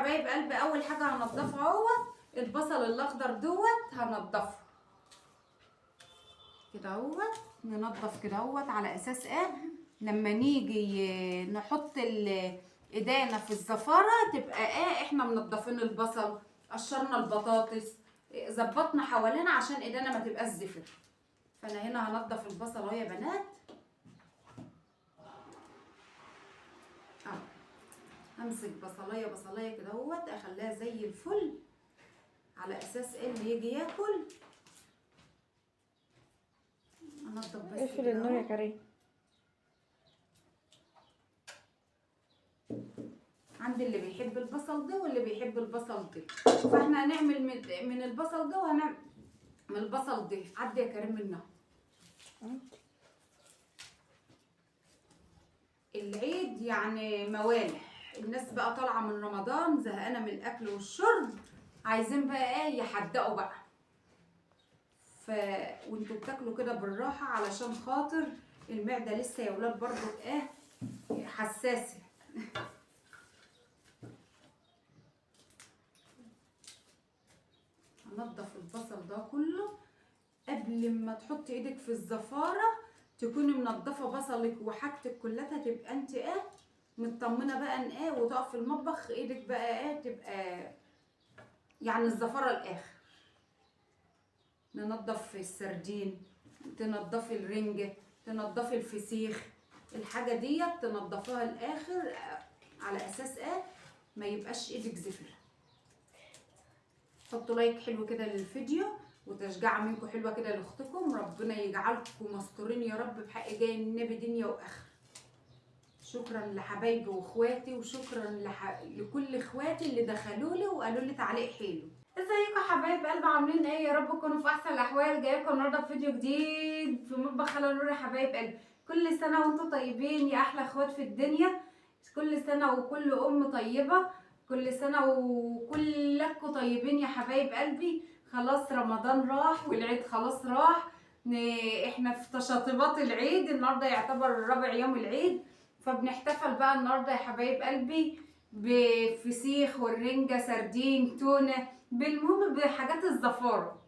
حبايب قلبي، اول حاجة هنضفها اهوت البصل الاخضر دوت، هنضفه كده اهوت، ننضف كده اهوت على اساس ايه لما نيجي نحط ايدينا في الزفاره تبقى ايه احنا منضفين البصل، قشرنا البطاطس، ظبطنا حوالينا عشان ايدينا ما تبقاش زفر. فانا هنا هنضف البصل اهو يا بنات. اهو همسك بصلايه بصلايه كده اهوت، اخليها زي الفل على اساس ايه اللي يجي ياكل. انضف بس اقفل النور يا كريم. عند اللي بيحب البصل ده واللي بيحب البصل ده، فاحنا هنعمل من البصل ده وهنعمل من البصل ده. عدي يا كريم منها. العيد يعني موالح، الناس بقى طالعه من رمضان زهقانه من الاكل والشرب، عايزين بقى ايه يحدقوا بقى. وانتوا بتاكلوا كده بالراحة علشان خاطر المعدة لسه يا ولاد برضو ايه حساسة. هنضف البصل ده كله قبل ما تحطي ايدك في الزفاره، تكوني منضفه بصلك وحاجتك كلها، تبقى انت ايه مطمنه بقى ان ايه، وتقف في المطبخ ايدك بقى ايه تبقى يعني الزفاره الاخر. ننضف السردين، تنضفي الرنجه، تنضفي الفسيخ، الحاجة ديت تنضفوها الاخر على اساس ايه ما يبقاش ايدك زفر. حطوا لايك حلو كده للفيديو وتشجيع منكم حلوة كده لاختكم، ربنا يجعلكم مستورين يا رب بحق جاي النبي دنيا واخره. شكرا لحبايبي واخواتي، وشكرا لكل اخواتي اللي دخلوا لي وقالوا لي تعليق حلو. ازيكم يا حبايب قلب، عاملين ايه؟ يا رب تكونوا في احسن الاحوال. جايلكم النهارده في فيديو جديد في مطبخ خالة نور يا حبايب قلب. كل سنة وانتم طيبين يا احلى اخوات في الدنيا، كل سنة وكل ام طيبة، كل سنة وكلكم طيبين يا حبايب قلبي. خلاص رمضان راح والعيد خلاص راح، احنا في تشاطبات العيد، النهارده يعتبر رابع يوم العيد، فبنحتفل بقى النهارده يا حبايب قلبي بفسيخ والرنجه، سردين، تونه، بالمهم بحاجات الزفاره.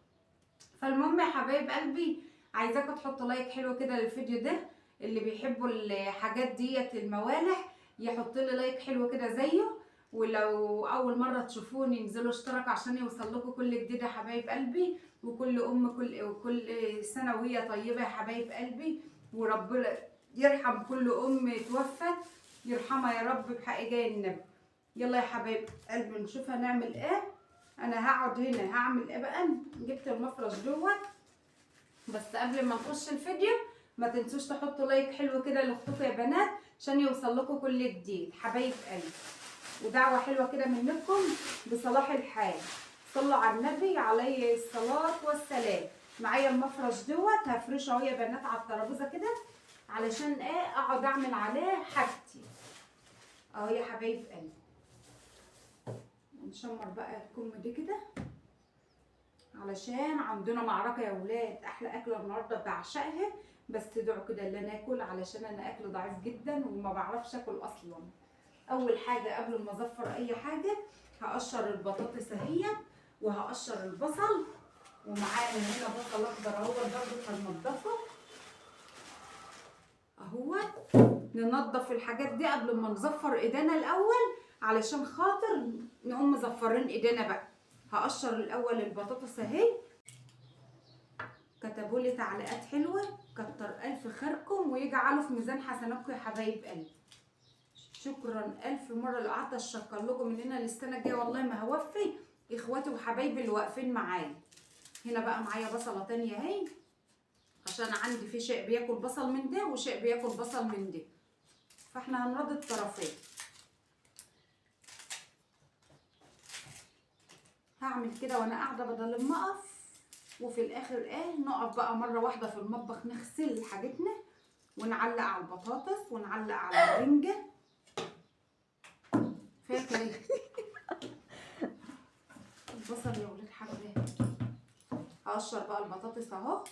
فالمهم يا حبايب قلبي عايزاكم تحطوا لايك حلو كده للفيديو ده، اللي بيحبوا الحاجات ديت الموالح يحط لي لايك حلو كده زيه، ولو اول مرة تشوفوني انزلوا اشتركوا عشان يوصل لكم كل جديد يا حبايب قلبي. وكل ام كل سنة وهي طيبة يا حبايب قلبي، وربنا يرحم كل ام توفت، يرحمها يا رب بحق جاي النبي. يلا يا حبايب قلبي نشوف هنعمل ايه. انا هقعد هنا هعمل ايه بقى؟ جبت المفرش دوت، بس قبل ما نخش الفيديو ما تنسوش تحطوا لايك حلو كده لاختكم يا بنات عشان يوصل لكم كل جديد حبايب قلبي. ودعوة حلوة كده منكم بصلاح الحال، صلوا على النبي عليه الصلاة والسلام. معايا المفرش دوت هفرشه اهو يا بنات على الترابيزة كده علشان ايه اقعد اعمل عليه حاجتي اهو يا حبايب قلبي. نشمر بقى الكم دي كده علشان عندنا معركة يا ولاد. احلى اكله النهارده بعشقها، بس ادعوا كده اللي انا اكل علشان انا اكل ضعيف جدا وما بعرفش اكل اصلا. اول حاجة قبل ما ازفر اي حاجة هقشر البطاطس اهي، وهقشر البصل، ومعانا هنا بصل اخضر اهو برضه هننضفه اهو. ننضف الحاجات دي قبل ما نزفر ايدينا الاول علشان خاطر نقوم مزفرين ايدينا بقى. هقشر الاول البطاطس اهي. كتبوا لي تعليقات حلوة، كتر الف خيركم ويجعله في ميزان حسناتكم يا حبايب قلبي. شكرا الف مرة لو قعدت اشكر لكم من هنا للسنة الجاية والله ما هوفي اخواتي وحبايبي اللي واقفين معايا. هنا بقى معايا بصله تانية اهي عشان عندي في شيء بياكل بصل من ده وشيء بياكل بصل من ده، فاحنا هنرضي الطرفين. هعمل كده وانا قاعدة بدل ما اقف، وفي الاخر ايه نقف بقى مرة واحدة في المطبخ نغسل حاجتنا ونعلق على البطاطس ونعلق على الرنجه. فاكر ايه البصل يا ولاد حبايبي. هقشر بقى البطاطس اهو.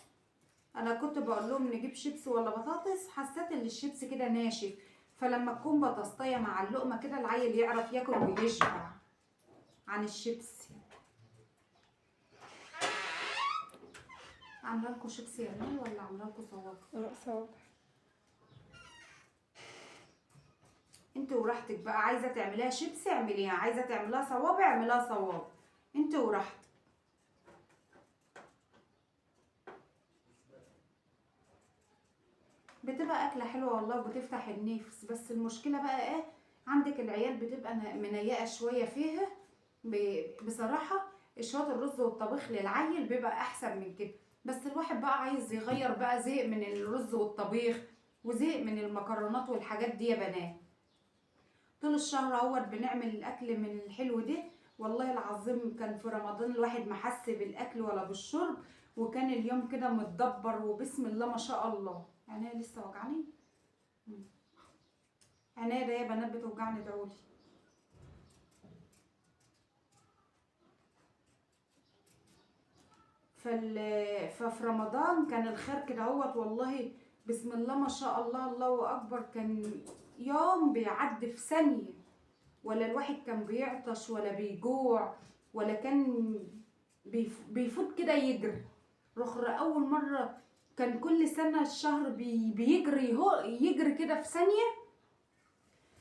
انا كنت بقول لهم نجيب شيبس ولا بطاطس، حسيت ان الشيبس كده ناشف، فلما تكون بطاطسيه مع اللقمة كده العيل يعرف ياكل ويشبع. عن الشيبسي. عامله لكم شيبسي يا نور ولا عامله لكم صوابع؟ لا صوابع. انت وراحتك بقى، عايزه تعمليها شيبسي اعمليها، عايزه تعمليها صوابع اعمليها صوابع، انت وراحتك. بتبقى اكله حلوة والله وبتفتح النفس، بس المشكلة بقى ايه، عندك العيال بتبقى منيقه شوية فيها. بصراحة شوية الرز والطبيخ للعيل بيبقى احسن من كده، بس الواحد بقى عايز يغير بقى، زهق من الرز والطبيخ وزهق من المكرونات والحاجات دي يا بنات. طول الشهر اهوت بنعمل الاكل من الحلو ده، والله العظيم كان في رمضان الواحد ما حس بالاكل ولا بالشرب، وكان اليوم كده متدبر وبسم الله ما شاء الله. عينيا لسه وجعاني، عينيا ده يا بنات بتوجعني، ادعولي. ففي رمضان كان الخير كده اهوت والله، بسم الله ما شاء الله الله اكبر، كان يوم بيعدي في ثانية، ولا الواحد كان بيعطش ولا بيجوع ولا كان بيفوت كده يجري. رخر اول مرة كان كل سنة الشهر بيجري، يجري كده في ثانية.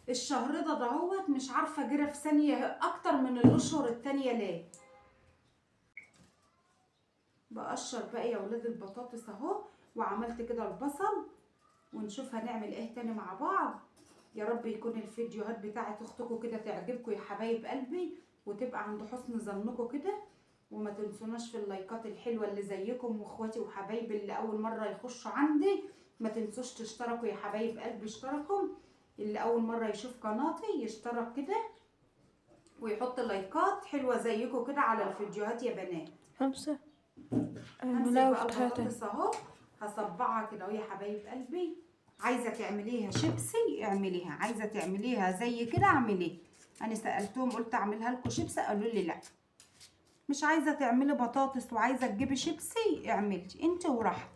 الشهر ده دهوت مش عارفه جرى في ثانية اكتر من الاشهر التانية ليه. بقشر بقى يا ولاد البطاطس اهو، وعملت كده البصل، ونشوف هنعمل ايه تاني مع بعض. يا رب يكون الفيديوهات بتاعت اختكم كده تعجبكم يا حبايب قلبي، وتبقى عند حسن ظنكم كده، وما تنسوناش في اللايكات الحلوة اللي زيكم، واخواتي وحبايبي اللي اول مرة يخشوا عندي ما تنسوش تشتركوا يا حبايب قلبي، اشتركوا. اللي اول مرة يشوف قناتي يشترك كده ويحط لايكات حلوة زيكم كده على الفيديوهات يا بنات. خمسة. همسك بقى البطاطس اهو، هصبعها كده اهو يا حبايب قلبي. عايزه تعمليها شيبسي اعمليها، عايزه تعمليها زي كده اعمليها. انا سالتهم قلت اعملها لكم شيبسي، قالوا لي لا. مش عايزه تعملي بطاطس وعايزه تجيبي شيبسي اعملي انت وراحتك.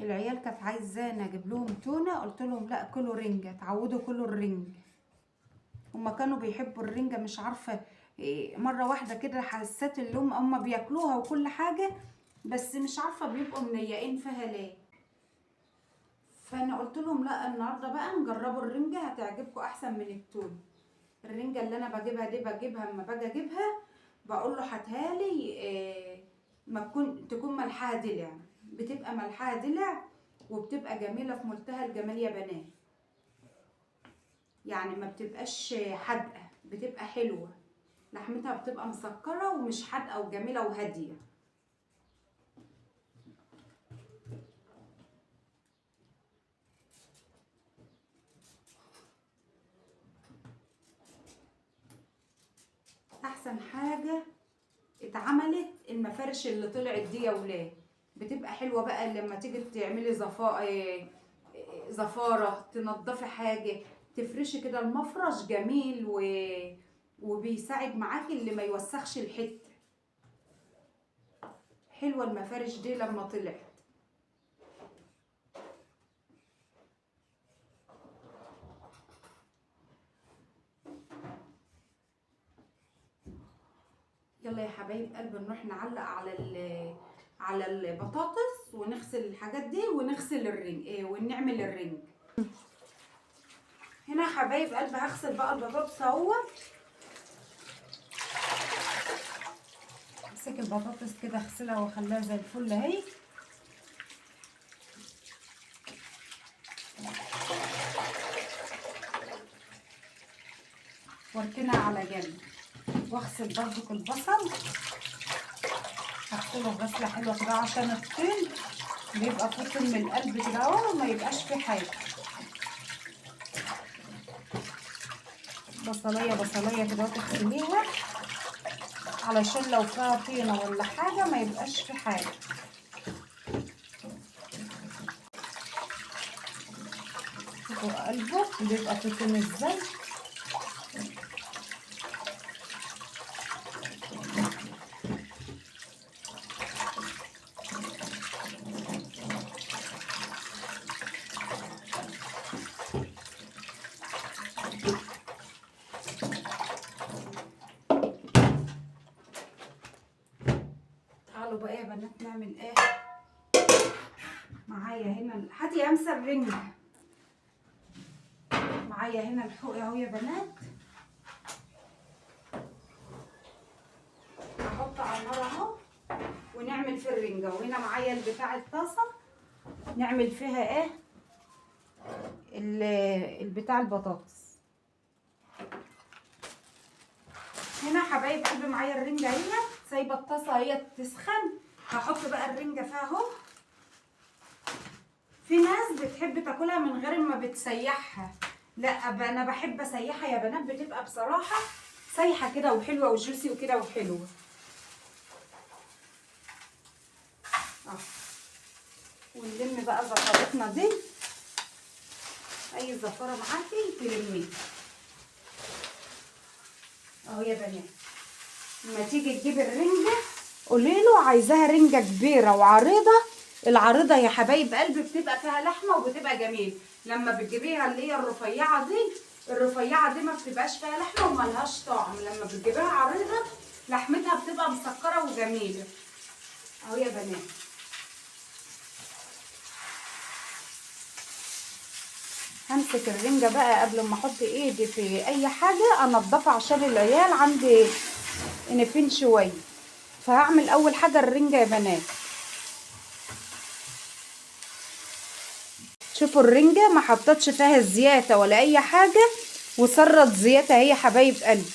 العيال كانت عايزاني اجيب لهم تونه، قلت لهم لا كلوا رنجه، اتعودوا كلوا الرنجه، هما كانوا بيحبوا الرنجه. مش عارفه إيه، مرة واحدة كده حسيت اللي هما بياكلوها وكل حاجة، بس مش عارفه بيبقوا منيقين فيها ليه. فانا قلت لهم لا النهارده بقى نجربوا الرنجه، هتعجبكم احسن من التونه. الرنجه اللي انا بجيبها دي بجيبها اما باجي اجيبها بقول له هاتها لي إيه، ما تكون ملحها دلع، بتبقى ملحها دلع وبتبقى جميلة في منتهى الجمال يا بنات، يعني ما بتبقاش حادقه، بتبقى حلوة، لحمتها بتبقى مسكره ومش حادقه وجميلة وهاديه. احسن حاجة اتعملت المفارش اللي طلعت دي يا ولاد، بتبقى حلوة بقى لما تيجي تعملي زفاره، تنضفي حاجة، تفرشي كده المفرش جميل وبيساعد معاكي اللي ما يوسخش الحتة. حلوة المفارش دي لما طلعت. يلا يا حبايب قلبي نروح نعلق على البطاطس ونغسل الحاجات دي ونغسل الرنج ايه ونعمل الرنج. هنا يا حبايب قلبي هغسل بقى البطاطس اهو. امسك البطاطس كده اغسلها واخليها زي الفل اهي. واركنها على جنب، واغسل برضك البصل، هغسله غسله حلوة كده عشان الطين بيبقى فيه طين من القلب كده اهو وما يبقاش فيه حاجة. بصليه بصليه كده تغسليها. علشان لو فيها طينه ولا حاجة ما يبقاش في حاجة. شوفوا قلبه بيبقى تخين ازاي. تعالوا بقى يا بنات نعمل ايه معايا هنا. هاتي يا امسه الرنجه معايا هنا، الحوق اهو يا بنات. هحط على النار اهو ونعمل في الرنجه. وهنا معايا البتاع الطاسه نعمل فيها ايه البتاع البطاطس. هنا حبايب قلبي معايا الرنجه هنا، سايبه الطاسه هي تسخن. هحط بقى الرنجه فيها اهو. في ناس بتحب تاكلها من غير ما بتسيحها، لا انا بحب اسيحها يا بنات، بتبقى بصراحة سايحه كده وحلوه وجوسي وكده وحلوه. ونلم بقى زفرتنا دي، اي زفره معاكي تلميها اهو يا بنات. لما تيجي تجيب الرنجه قولي له عايزاها رنجه كبيرة وعريضه. العريضة يا حبايب قلبي بتبقى فيها لحمه وبتبقى جميل. لما بتجيبيها اللي هي الرفيعة دي، الرفيعة دي ما بتبقاش فيها لحمه وملهاش طعم. لما بتجيبيها عريضة لحمتها بتبقى مسكره وجميلة اهو يا بنات. همسك الرنجه بقى قبل ما احط ايدي في اي حاجة انضفها عشان العيال عندي انفين شوية. فهعمل اول حاجة الرنجه يا بنات. شوفوا الرنجه ما حطتش فيها زيادة ولا اي حاجة، وسرت زيادة اهي يا حبايب قلبي.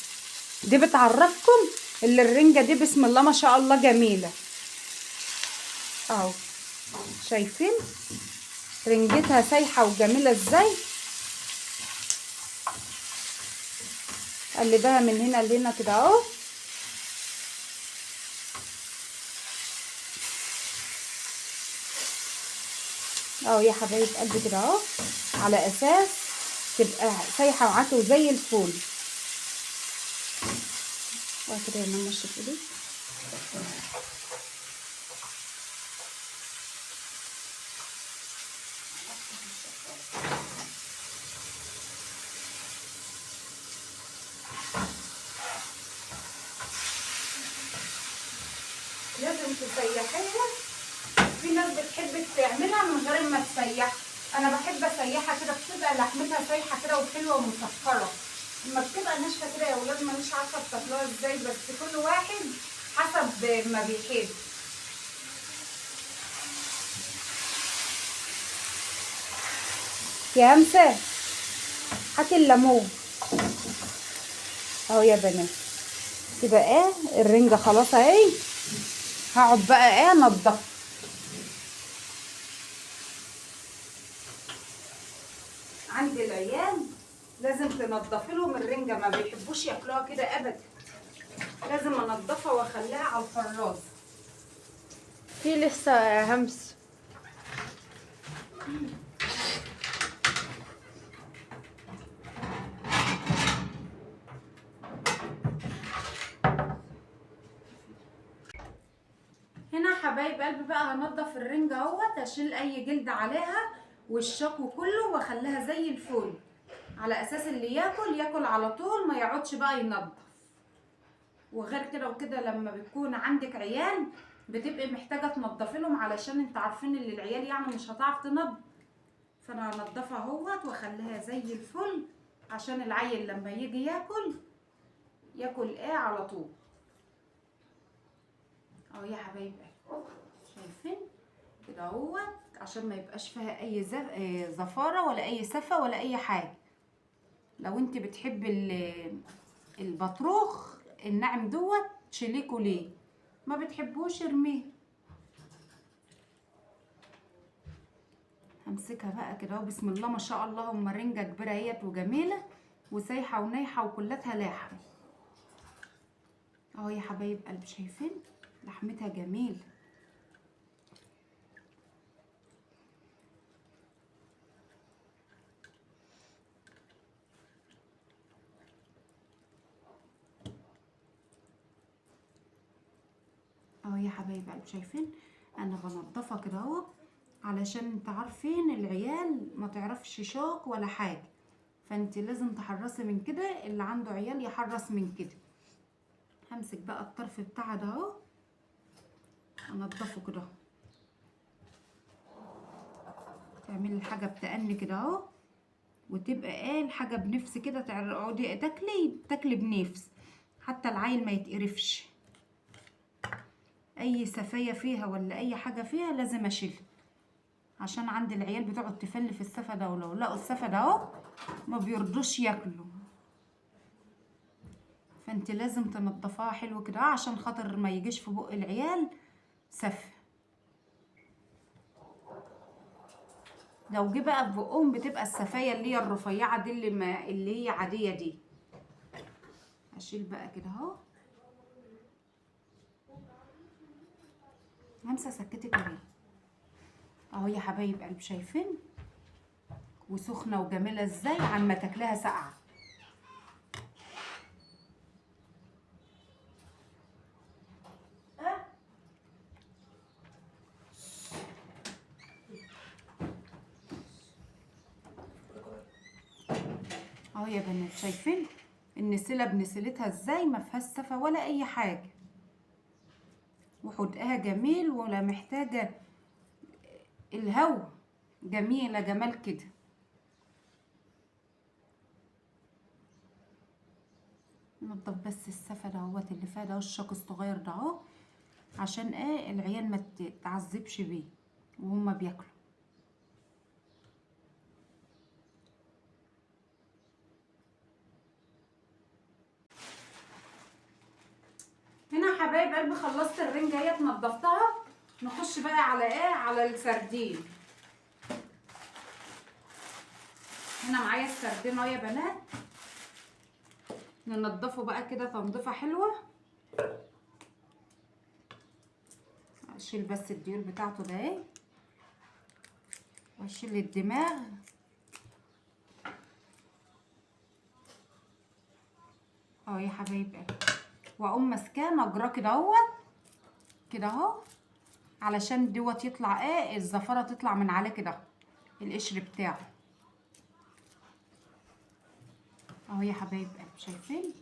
دي بتعرفكم اللي الرنجه دي بسم الله ما شاء الله جميلة اهو. شايفين رنجتها سايحه وجميلة ازاي. قلبها من هنا لهنا كده اهو. اهو يا حبايب قلبي كده اهو، على اساس تبقى سايحه معاكي وزي الفل. وكده يا ماما شوفوا دي. لازم تسيحيها. في ناس بتحب تعملها من غير ما تسيحها، انا بحب اسيحها كده، بتبقى لحمتها سايحه كده وحلوه ومسكره. اما بتبقى ناشفة كده يا ولاد مانيش عارفه بتاكلوها ازاي، بس كل واحد حسب ما بيحب. يا همسة هاتي الليمون اهو يا بنات. كده ايه الرنجه خلاص اهي. هقعد بقى ايه انضفها. عند العيال لازم تنضفي لهم الرنجه، ما بيحبوش ياكلوها كده ابدا، لازم انضفها واخليها على الفراز. في لسه همس. هنا حبايب قلبي بقى هنضف الرنجه اهوت، اشيل اي جلد عليها والشكو كله واخليها زي الفل، على اساس اللي ياكل ياكل على طول، ما يقعدش بقى ينضف. وغير كده وكده لما بتكون عندك عيال بتبقي محتاجه تنضفي لهم، علشان انت عارفين ان العيال يعني مش هتعرف تنضف. فانا هنضفها اهوت واخليها زي الفل عشان العيل لما يجي ياكل ياكل ايه على طول. اهو يا حبايب شايفين كده اهوت، عشان ما يبقاش فيها اي زفاره ولا اي سفه ولا اي حاجة. لو انت بتحبي البطروخ الناعم دوت شيليه كليه، ما بتحبوش ارميه. همسكها بقى كده اهو بسم الله ما شاء الله، ام رنجه كبيرة اهيت وجميلة وسايحه ونايحه وكلتها لاحم اهو يا حبايب قلب، شايفين لحمتها جميل. اهو يا حبايب قلب، شايفين انا بنضفها كده اهو، علشان انت عارفين العيال ما تعرفش شوك ولا حاجة، فانت لازم تحرصي من كده، اللي عنده عيال يحرص من كده. همسك بقى الطرف بتاعها ده اهو، انضفه كده اهو، تعملي الحاجة بتأني كده اهو، وتبقى ايه الحاجة بنفس كده، تقعدي تاكلي بنفس، حتى العيل ما يتقرفش. اي سفايه فيها ولا اي حاجة فيها لازم اشيلها، عشان عند العيال بتقعد تفل في السفه ده، ولو لقوا السفه ده اهو ما بيرضوش ياكلوا. فانت لازم تنضفها حلو كده عشان خاطر ما يجيش في بق العيال سفه. لو جه بقى في بقهم بتبقى السفايه اللي هي الرفيعة دي، اللي هي عادية دي. اشيل بقى كده اهو. همسة سكتك اهي اهو يا حبايب قلب، شايفين وسخنه وجميلة ازاي، عما تاكلها ساقعه. اهو يا بنات، شايفين النسيله بنسيلتها ازاي، ما فيهاش سفه ولا اي حاجة، وحدقها جميل ولا محتاجه الهوا، جميلة جمال كده. ننضف بس السفه دهوت اللي فيها ده، الشاك الصغير ده اهو، عشان ايه العيال ما تتعذبش بيه وهما بياكلوا. هنا يا حبايب قلبي خلصت الرنجة اهي، نضفتها. نخش بقى على ايه، على السردين. هنا معايا السردين اهو يا بنات، ننضفه بقى كده تنظيفه حلوة. اشيل بس الديول بتاعته ده اهي، واشيل الدماغ. اهو يا حبايب قلبي، واقوم ماسكاه نجراه كده اهوت كده اهو، علشان دوت يطلع ايه الزفاره تطلع من عليه كده القشر بتاعه اهو يا حبايب قلب. شايفين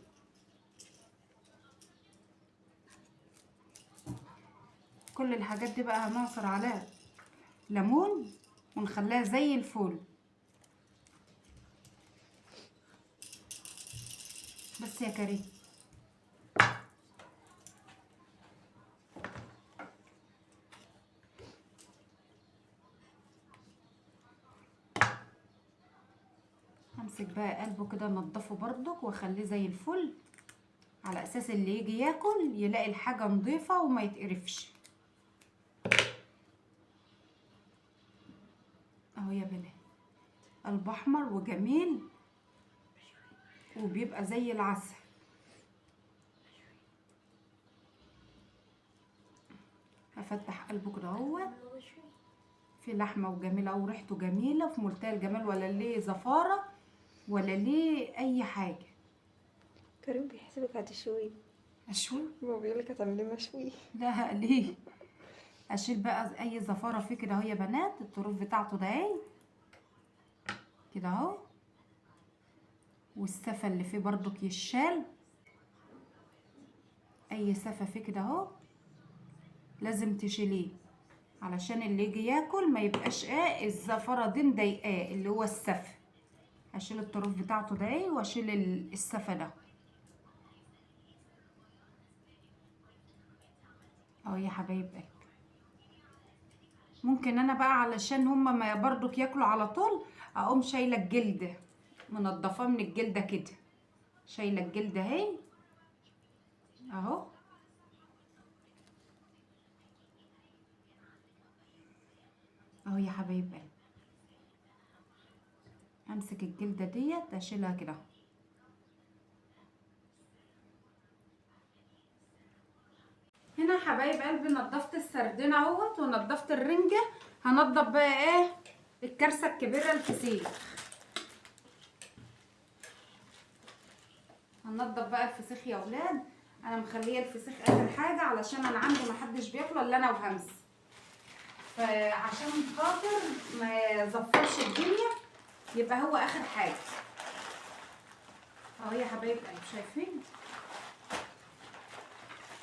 كل الحاجات دي بقى هنعصر عليها ليمون ونخليها زي الفل. بس يا كريم همسك بقى قلبه كده، انضفه برضك واخليه زي الفل، على اساس اللي يجي ياكل يلاقي الحاجة نظيفة وما يتقرفش. اهو يا بنات، قلب احمر وجميل وبيبقى زي العسل. هفتح قلبه كده اهوت، في لحمه وجميلة وريحته جميلة في منتهى الجمال، ولا ليه زفاره ولا ليه اي حاجة. كريم بيحسبك هتشوي. اشوي؟ هو بيقولك هتعمليه مشوي. لا ليه؟ اشيل بقى اي زفاره فيه كده اهو يا بنات. الطروف بتاعته ده اهي كده اهو، والسفه اللي فيه برضك يشال، اي سفه فيه كده اهو لازم تشيليه، علشان اللي يجي ياكل ما يبقاش ايه الزفره دي مضايقاه اللي هو السفه. اشيل الطروف بتاعته ده اهي، واشيل السفه ده اهو يا حبايب قلبي. ممكن انا بقى علشان هما ما برضك ياكلوا على طول، اقوم شايله الجلد، منضفاه من الجلدة كده، شايله الجلدة اهي اهو. اهو يا حبايب قلبي، امسك الجلدة ديت اشيلها كده. هنا حبايب قلبي نضفت السردين اهوت ونضفت الرنجة. هنضف بقى ايه الكارثة الكبيرة، الفسيخ. هنضف بقى الفسيخ يا ولاد. انا مخليه الفسيخ اخر حاجة علشان انا عندي محدش بياكله الا انا وهمس، فعشان خاطر ما يزفرش الدنيا يبقى هو اخر حاجة. اهو يا حبايب قلبي شايفين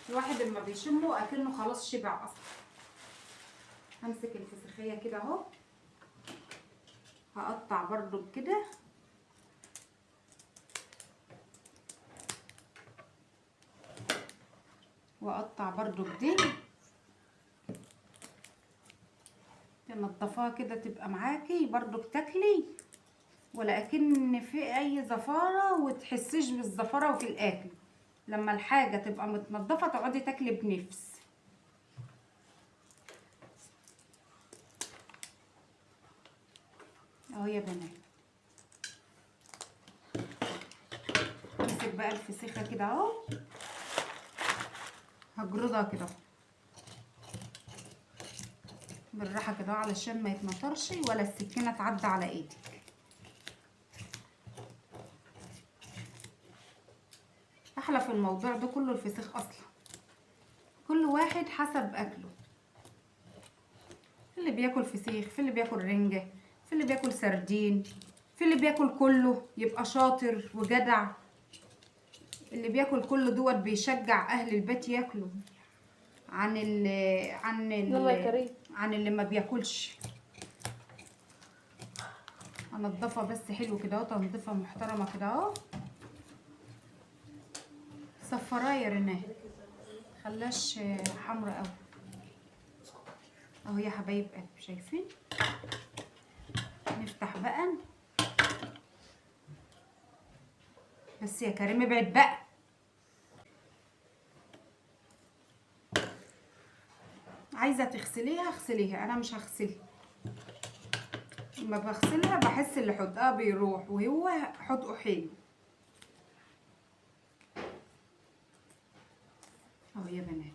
الواحد لما بيشمه اكنه خلاص شبع اصلا. همسك الفسيخيه كده اهو، هقطع برضو كده. واقطع برضو بدي تنضفها كده تبقى معاكي برضو بتاكلي ولا اكن في اي زفاره، وتحسيش بالزفاره وفي الاكل. لما الحاجة تبقى متنضفه تقعدي تاكلي بنفس. اهو يا بنات امسك بقى الفسيخه كده اهو، هجردها كده بالراحة كده علشان ما يتنطرش ولا السكينة تعدي على ايدك. احلى في الموضوع ده كله الفسيخ اصلا، كل واحد حسب اكله. في اللي بياكل فسيخ، في اللي بياكل رنجه، في اللي بياكل سردين، في اللي بياكل كله يبقى شاطر وجدع. اللي بياكل كله دوت بيشجع اهل البيت ياكلوا عن ال عن ال عن اللي ما بياكلش. انضفها بس حلو كده اهو، تنظيفها محترمه كده اهو. صفرايه يا رناه، خلاش حمرا قوي اهو يا حبايب قلبي شايفين. نفتح بقى بس يا كريم ابعد بقى. عايزه تغسليها اغسليها، انا مش هغسلها. لما بغسلها بحس اللي حدقها بيروح، وهو حدقه حلو اهو يا بنات.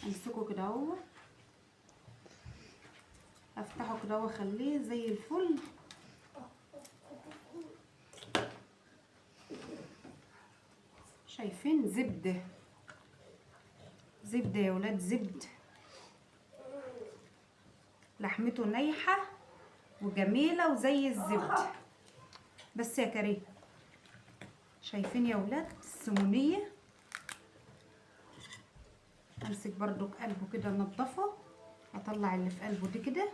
امسكه كده اهو، افتحه كده واخليه زي الفل. شايفين زبدة زبدة يا ولاد، زبدة. لحمته نايحه وجميلة وزي الزبدة. بس يا كريم شايفين يا ولاد السمونيه. امسك برضو قلبه كده انضفه، اطلع اللي في قلبه دي كده.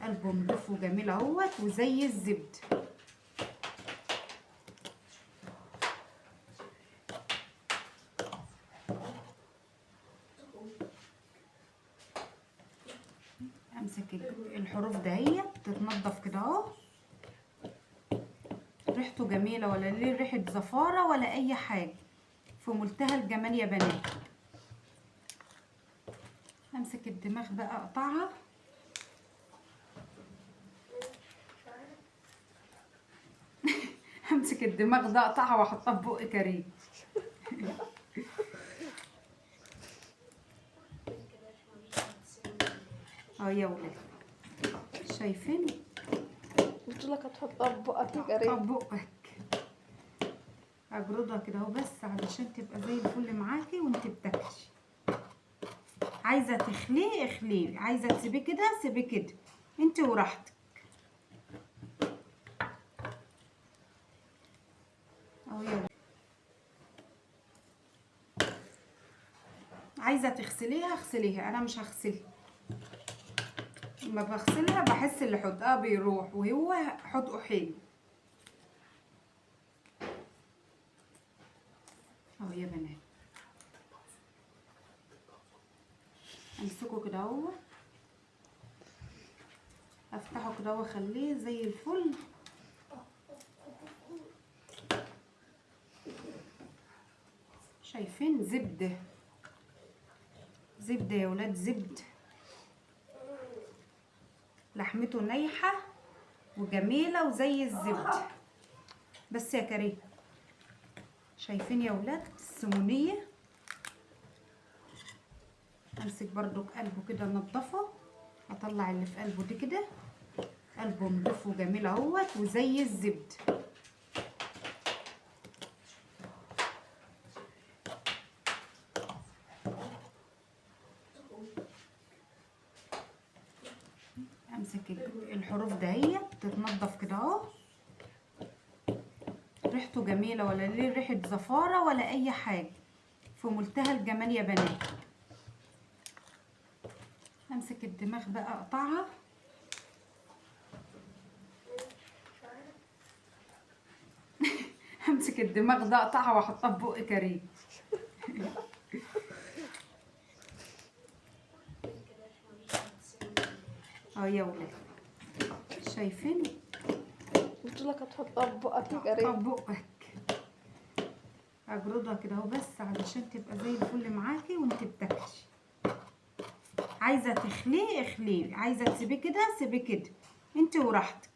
قلبه نضيف وجميل اهوت وزي الزبدة. امسك الحروف دهيت تتنضف كده اهو. ريحته جميلة ولا ليه ريحه زفاره ولا اي حاجة، في منتهى الجمال يا بنات. امسك الدماغ بقى اقطعها. امسك الدماغ ده اقطعها واحطها في بق كريم. اه يا ولاد شايفين، قلت لك هتحطها في بقك يا كريم. في بقك. اجردها كده اهو بس علشان تبقى زي الفل معاكي وانت بتاكلي. عايزه تخليه اخليه، عايزه تسيبيه كده سيبيه كده، انت وراحتك اهو يا ولاد. عايزه تغسليها اغسليها، انا مش هغسلها. لما بغسلها بحس اللي حدقها بيروح، وهو حدقه حلو اهو يا بنات. امسكه كده اهو، افتحه كده واخليه زي الفل. شايفين زبدة زبدة يا ولاد، زبدة. لحمته نايحه وجميلة وزي الزبدة. بس يا كريم شايفين يا ولاد السمونيه؟ امسك برضو قلبه كده انضفه، اطلع اللي في قلبه دي كده. قلبه نضيف وجميل اهوت وزي الزبد. امسك الحروف دهيت تتنضف كده اهو. ريحته جميلة، ولا ليه ريحه زفاره ولا اي حاجة، في منتهى الجمال يا بنات. امسك الدماغ بقى اقطعها. امسك الدماغ ده اقطعها واحطها في بق كريم. اه يا ولاد شايفين؟ قلت لك هتحطها في بقك يا كريم. في بقك. اجردها كده اهو بس علشان تبقى زي الفل معاكي وانت بتاكلي. عايزه تخليه اخليه، عايزه تسيبيه كده سيبيه كده، انت وراحتك.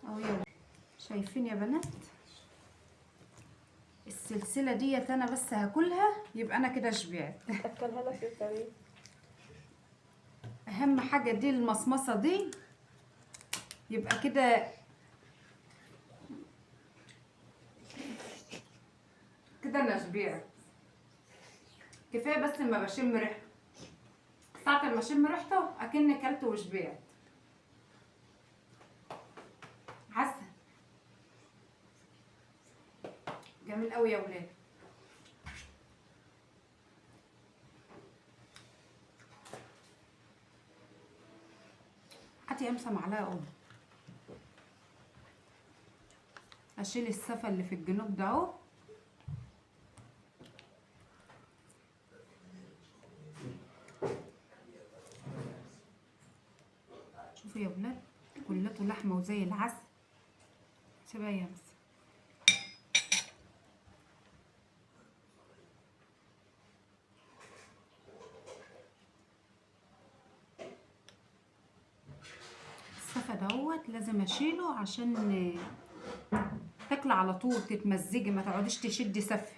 اهو يا ولاد شايفين يا بنات؟ السلسلة ديت انا بس هاكلها يبقى انا كده شبعت. اكلها لك يا كريم. اهم حاجة دي المصمصه دي، يبقى كده كده انا شبعت كفاية. بس ما بشم ريحته، ساعة ما اشم ريحته اكن كلت وشبعت. عسل جميل قوي يا ولاد. هاتي امسه معلقه ام، اشيل السفه اللي في الجنوب ده اهو. شوفوا يا ولاد كلته لحمه وزي العسل. سيبها يا امسه. السفه دوت لازم اشيله عشان تاكل على طول تتمزجي، ما تقعديش تشدي سفه.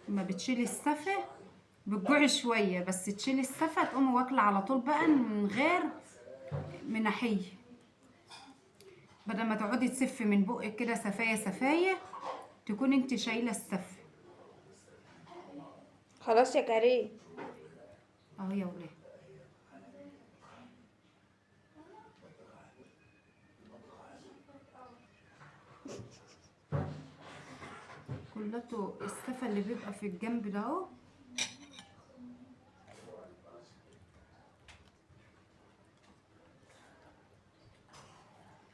لما بتشيلي السفه بتجوعي شوية، بس تشيلي السفه تقومي واكله على طول بقى من غير مناحيه، بدل ما تقعدي تسفي من بقك كده سفايه سفايه، تكون انت شايله السفه. خلاص يا كريم اهو يا ولاد. كلته السفه اللي بيبقى في الجنب ده اهو.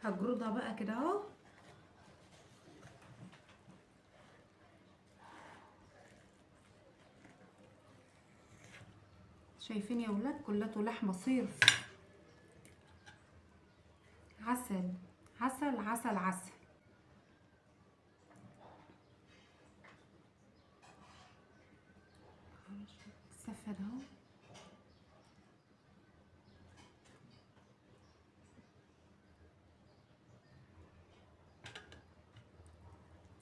هجردها بقى كده اهو. شايفين يا ولاد؟ كلته لحمه صيف، عسل عسل عسل عسل. السفه ده اهو.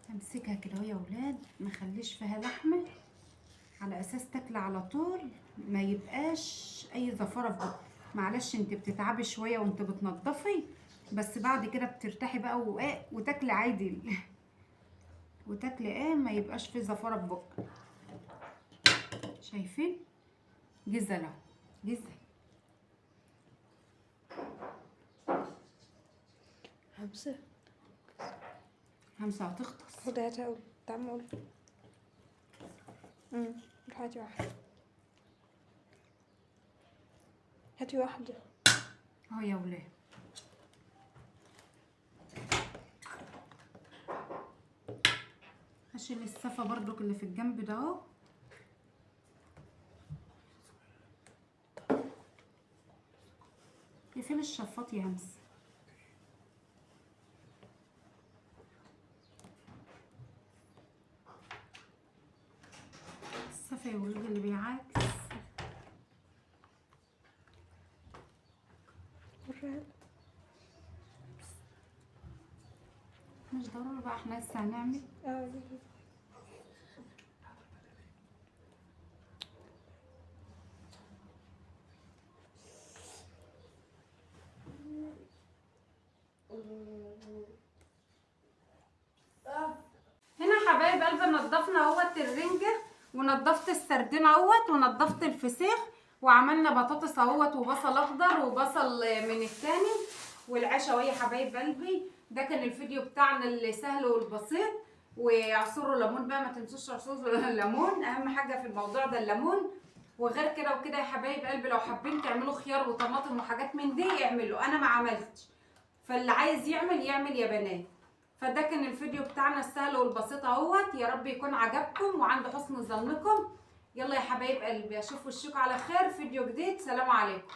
امسكها كده يا ولاد، ما خليش فيها لحمه، على اساس تاكل على طول، ما يبقاش اي زفاره في بقك. معلش انت بتتعبي شوية وانت بتنضفي، بس بعد كده بترتاحي بقى وتاكلي عادي. وتاكلي ايه، ما يبقاش في زفاره في بقك. شايفين؟ جزل اهو، جزل. همسة همسة هتغطس. خدي هاتي قوي، تعالي قولي. روحي هاتي واحدة، هاتي واحدة. اهو يا ولاد. هشيل السفه برضك اللي في الجنب ده اهو. اقفلي الشفاط يا همسة. السفه يا ولاد اللي بيعاكس. مش ضروري بقى، احنا لسه هنعمل. هنا حبايب قلبي نضفنا اهوت الرنجة، ونضفت السردين اهوت، ونضفت الفسيخ، وعملنا بطاطس اهوت وبصل اخضر وبصل من التاني، والعشاء اهو يا حبايب قلبي. ده كان الفيديو بتاعنا السهل والبسيط. وعصروا ليمون بقى، ما تنسوش عصروا الليمون، اهم حاجة في الموضوع ده الليمون. وغير كده وكده يا حبايب قلبي، لو حابين تعملوا خيار وطماطم وحاجات من دي اعملوا، انا ما عملتش، فاللي عايز يعمل يعمل يا بنات. فده كان الفيديو بتاعنا السهل والبسيط اهوت، يا رب يكون عجبكم وعند حسن ظنكم. يلا يا حبايب قلبي، اشوف وشكم على خير فيديو جديد. سلام عليكم.